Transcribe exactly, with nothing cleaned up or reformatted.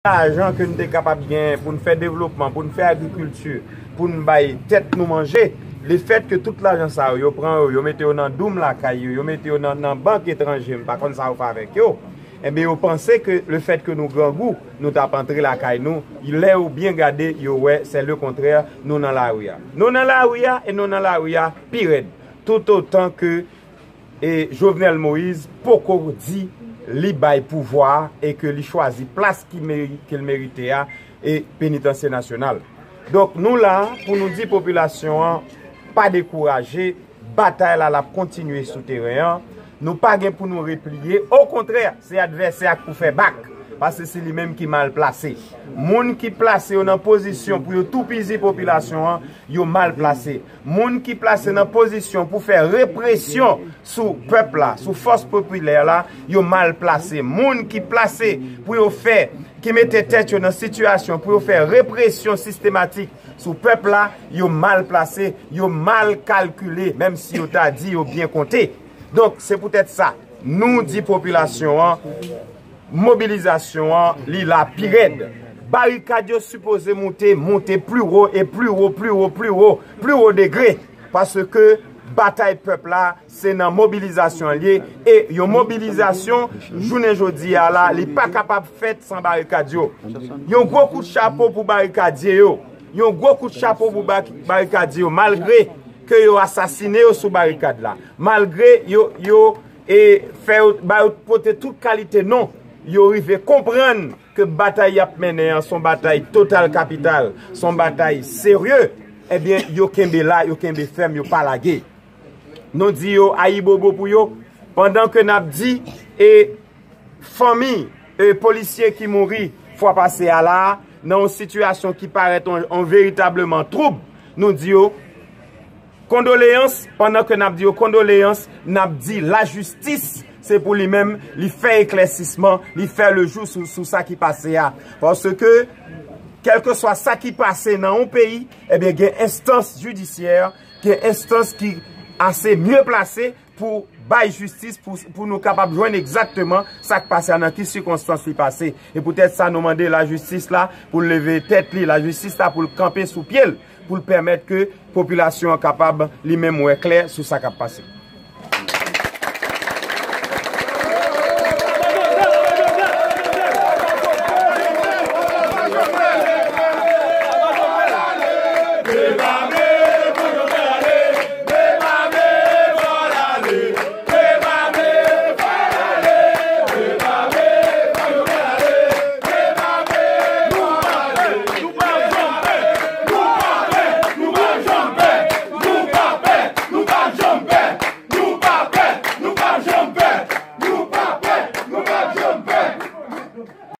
lajan ke n te kapab gen pou n fè devlopman, pou n fè agrikilti, pou n bay tèt nou manje, lefèt ke tout lajan sa yo, yo pran yo, yo mete yo nan doum lakay yo, yo mete yo nan, nan bank etranje, m pa konn sa yo fè avèk yo. Enben, yo panse ke lefèt ke nou grangou, nou t ap antre lakay nou, lè yo byen gade, yo wè, c'est le contraire, nou nan lari a. Nou nan lari a, e nou nan lari a pi rèd. Toutotan ke e Jovenel Moïse poko di li bay pouvwa a e ke li chwazi plas ki meri-, ke l merite a e Penitansye Nasyonal. Donk, nou la pou nou di popilasyon an pa dekouraje, batay la l ap kontinye sou teren an. Nou pa gen pou nou repliye, okontrè, se advèsè a k pou fè bak, paske se li menm ki mal plase. Moun ki plase yo nan pozisyon pou yo toupizi popilasyon an, yo mal plase. Moun ki plase nan pozisyon pou fè represyon sou pèp la, sou fòs popilè la, yo mal plase. Moun ki plase pou yo fè, ki mete tèt yo nan sitiyasyon pou yo fè represyon sistematik sou pèp la, yo mal plase, yo mal kalkile, menm si yo ta di yo byen konte. Donk, se poutèt sa, nou di popilasyon an, mobilizasyon an, li la pi rèd. Barikad yo sipoze moute, moute pli wo e pli wo, pli wo, pli wo, pli wo degre. Paske batay pèp la, se nan mobilizasyon l ye. E yon mobilizasyon, jounen jodi a la, li pa kapab fèt san barikad yo. Yon gwo kout chapo pou barikadye yo. Yon gwo kout chapo pou ba-, barikadye yo. Malgre ke yo asasine yo sou barikad la. Malgre yo, yo, e, fè yo, ba yo pote tout kalite non, yo rive konprann ke batay y ap mennen an se yon batay total kapital, se yon batay serye, ebyen, yo kenbe la, yo kenbe fèm, yo pa lage. Nou di yo ayibobo pou yo, pandan ke n ap di, e, fanmi, e, polisye ki mouri fwa pase a la, nan yon sitiyasyon ki parèt yon, yon veritableman twoub, nou di yo kondoleyans, pandan ke n ap di yo kondoleyans, n ap di lajistis, se pou li menm, li fè eklèsisman, li fè lejou sou, sou sa ki pase a. Paske, kèlkeswa sa ki pase nan yon peyi, ebyen, gen enstans jidisyè, gen enstans ki ase mye plase pou bay jistis, pou, pou nou kapab jwenn egzakteman sa k pase a, nan ki sikonstans li pase. E poutèt sa, nou mande lajistis la pou l leve tèt li, lajistis la pou l kanpe sou pye l, pou l pèmèt ke popilasyon an kapab li menm wè klè sou sa k ap pase.